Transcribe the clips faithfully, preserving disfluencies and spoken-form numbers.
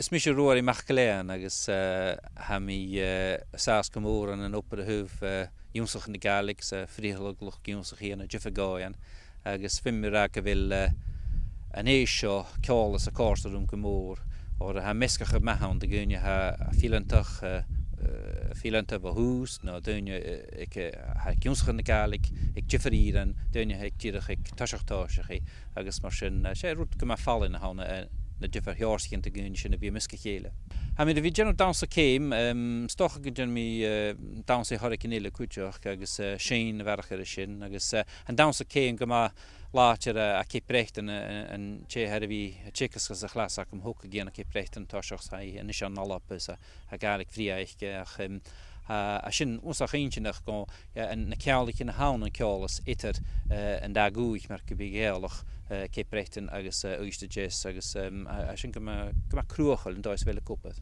Is mise Ruairidh MacIllEathain agus, eh, tha mi, eh, an sàs gu mòr ann an obair a thaobh, eh, ionnsachadh na Gàidhlig 's a' frithealadh luchd-ionnsachaidh ann an diofar dhòighean, agus feumaidh mi ràdh gu bheil, eh, an fhèis seo, Ceòlas, a' còrdadh rium gu mòr, oir tha measgachadh math ann de dhaoine a tha fileantach, eh, eh, fileanta bho thùs, no daoine, eh, aig, eh, tha ag ionnsachadh na Gàidhlig aig diofar ìrean, daoine a tha dìreach aig toiseach tòiseachaidh, agus mar sin, eh, 's e rud gu math fallain a th' ann, eh, na diofar sheòrsaichean de dhaoine sin a bhith am measg a chèile. Tha mi air a bhith a' dèanamh dannsa ceum, em, 's dòcha gun dèan mi, eh, dannsa air choreigin eile cuideachd, agus, eh, Shane a bharrachd air sin, agus, eh, an dannsa ceum gu math làidir, eh, à Ceap Breatainn, eh, an tè a tha air a bhith a' teagasg anns a' chlas agam, thogadh i ann an Ceap Breatainn an toiseach, 's tha i a-nis ann an Alba, 's tha, tha Gàidhlig bhrèagha aice, ach, em, tha, tha sin uabhasach inntinneach gu, eh, an, na ceanglaichean a th' ann an Ceòlas eadar, eh, an dà dhùthaich mar gum biodh Gàidhealach, eh, Ceap Breatainn agus, eh, Uibhist a Deas agus, em, tha, tha sin gu math, gu math cruthachail an dòigh 's a bheil e ag obair.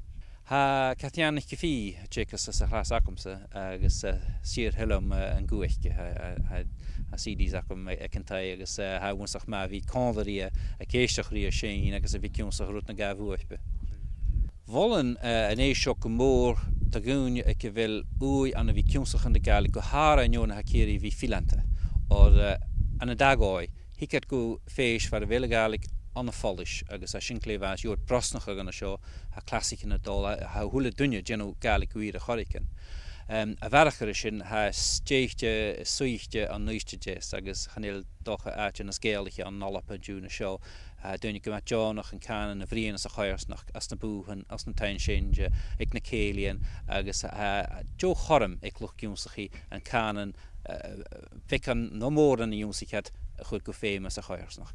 Tha Catrìona NicPhì a' teagasg anns a' chlas agamsa agus, eh, 's fhìor thoil leam, eh, an guth aice, tha, tha, tha, tha C Ds agam aig an taigh agus, eh, tha e uabhasach math a bhith còmhla rithe, ag èisteachd ri Shane agus a bhith ag ionnsachadh rud no dhà bhuaipe. Mholainn, eh, an fhèis seo gu mòr do dhaoine aig a bheil ùidh ann a bhith ag ionnsachadh na Gàidhlig, gu h-àraidh an fheadhainn a tha ag iarraidh a bhith fileanta. Oir, eh, ann an dà dhòigh, thig iad gu fèis far a bheil a' Ghàidhlig ann am follais, agus tha sin glè mhath, 's e uair brosnachadh a th' ann an seo, tha clasaichean a' dol, tha, tha a h-uile duine a' dèanamh Gàidhlig gu ìre air choreigin. Em, a bharrachd air sin, tha e stèidhichte, suidhichte ann an Uibhist a Deas, agus chan eil 's dòcha àite nas Gàidhealaiche ann an Alba an-diugh na seo. Tha daoine gu math deònach an cànan a bhruidhinn anns a' choimhearsnachd, anns na bùthan, anns na taighean-seinnse, aig na cèilidhean, agus tha deagh chothrom aig luchd-ionnsachaidh an cànan, eh, beagan no mòran a dh'ionnsaich iad a chur gu feum anns a' choimhearsnachd.